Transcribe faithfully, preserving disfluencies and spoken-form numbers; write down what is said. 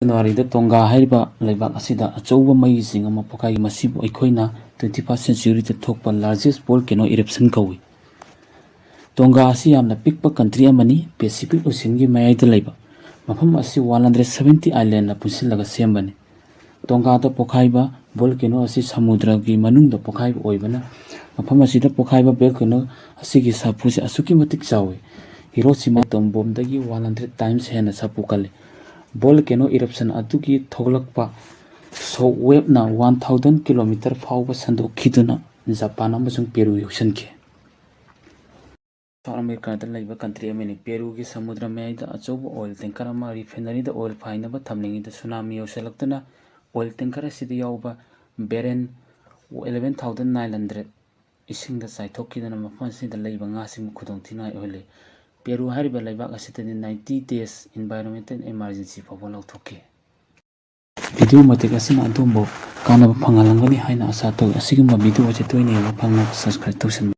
ꯖꯅꯋꯥꯔꯤꯗ ꯇꯣꯡꯒꯥ ꯍꯥꯏꯔꯤꯕ ꯂꯩꯕꯥꯛ ꯑꯁꯤꯗ ꯑꯆꯧꯕ ꯃꯩꯒꯤ ꯆꯤꯡ ꯑꯃ ꯄꯣꯛꯈꯥꯏꯈꯤ꯫ ꯃꯁꯤꯕꯨ ꯑꯩꯈꯣꯏꯅ twenty first centuryꯗ ꯊꯣꯛꯄ largest volcano eruption ꯀꯧꯏ꯫ ꯇꯣꯡꯒꯥ ꯑꯁꯤ ꯌꯥꯝꯅ ꯄꯤꯛꯄ country ꯑꯃꯅꯤ, Pacific Oceanꯒꯤ ꯃꯌꯥꯏꯗ ꯂꯩꯕ꯫ ꯃꯐꯝ ꯑꯁꯤ one hundred seventy islandꯅ ꯄꯨꯟꯁꯤꯜꯂꯒ ꯁꯦꯝꯕꯅꯤ꯫ ꯇꯣꯡꯒꯥꯗ ꯄꯣꯛꯈꯥꯏꯕ volcano ꯑꯁꯤ ꯁꯃꯨꯗ꯭ꯔꯒꯤ ꯃꯅꯨꯡꯗ ꯄꯣꯛꯈꯥꯏꯕ ꯑꯣꯏꯕꯅ, ꯃꯐꯝ ꯑꯁꯤꯗ ꯄꯣꯛꯈꯥꯏꯕ volcano ꯑꯁꯤꯒꯤ ꯁꯥꯐꯨꯁꯤ ꯑꯁꯨꯛꯀꯤ ꯃꯇꯤꯛ ꯆꯥꯎꯏ꯫ Hiroshima atom bombꯗꯒꯤ one hundred times ꯍꯦꯟꯅ ꯁꯥꯐꯨ ꯀꯜꯂꯤ꯫ Volcano eruption ꯑꯗꯨꯒꯤ ꯊꯣꯛꯂꯛꯄ shock waveꯅ one thousand kilometer ꯐꯥꯎꯕ ꯁꯟꯗꯣꯛꯈꯤꯗꯨꯅ ꯖꯄꯥꯟ ꯑꯃꯁꯨꯡ ꯄꯦꯔꯨ ꯌꯧꯁꯤꯟꯈꯤ꯫ South Americaꯗ ꯂꯩꯕ country ꯑꯃꯅꯤ꯫ ꯄꯦꯔꯨꯒꯤ ꯁꯃꯨꯗ꯭ꯔ ꯃꯌꯥꯏꯗ ꯑꯆꯧꯕ oil tanker ꯑꯃ refineryꯗ oil ꯐꯥꯏꯅꯕ ꯊꯝꯂꯤꯉꯩꯗ tsunami ꯌꯧꯁꯤꯜꯂꯛꯇꯨꯅ oil tanker ꯑꯁꯤꯗ ꯌꯥꯎꯕ barrel eleven thousand nine hundred ꯏꯁꯤꯡꯗ ꯆꯥꯏꯊꯣꯛꯈꯤꯗꯨꯅ ꯃꯐꯝ ꯑꯁꯤꯗ ꯂꯩꯕ ꯉꯥꯁꯤꯡꯕꯨ ꯈꯨꯗꯣꯡꯊꯤꯅꯤꯡꯉꯥꯏ ꯑꯣꯏꯍꯜꯂꯤ꯫ ꯄꯦꯔꯨ ꯍꯥꯏꯔꯤꯕ ꯂꯩꯕꯥꯛ ꯑꯁꯤꯗꯗꯤ ninety days environmental emergency ꯐꯥꯎꯕ ꯂꯥꯎꯊꯣꯛꯈꯤ꯫ Video ꯃꯇꯦꯛ ꯑꯁꯤꯅ ꯑꯗꯣꯝꯕꯨ ꯀꯥꯟꯅꯕ ꯐꯪꯍꯜꯂꯝꯒꯅꯤ ꯍꯥꯏꯅ ꯑꯁꯥ ꯇꯧꯏ꯫ ꯑꯁꯤꯒꯨꯝꯕ video ꯑꯁꯤ ꯇꯣꯏꯅ ꯌꯦꯡꯕ ꯐꯪꯅꯕ subscribe ꯇꯧꯁꯤꯟꯕꯤꯌꯨ꯫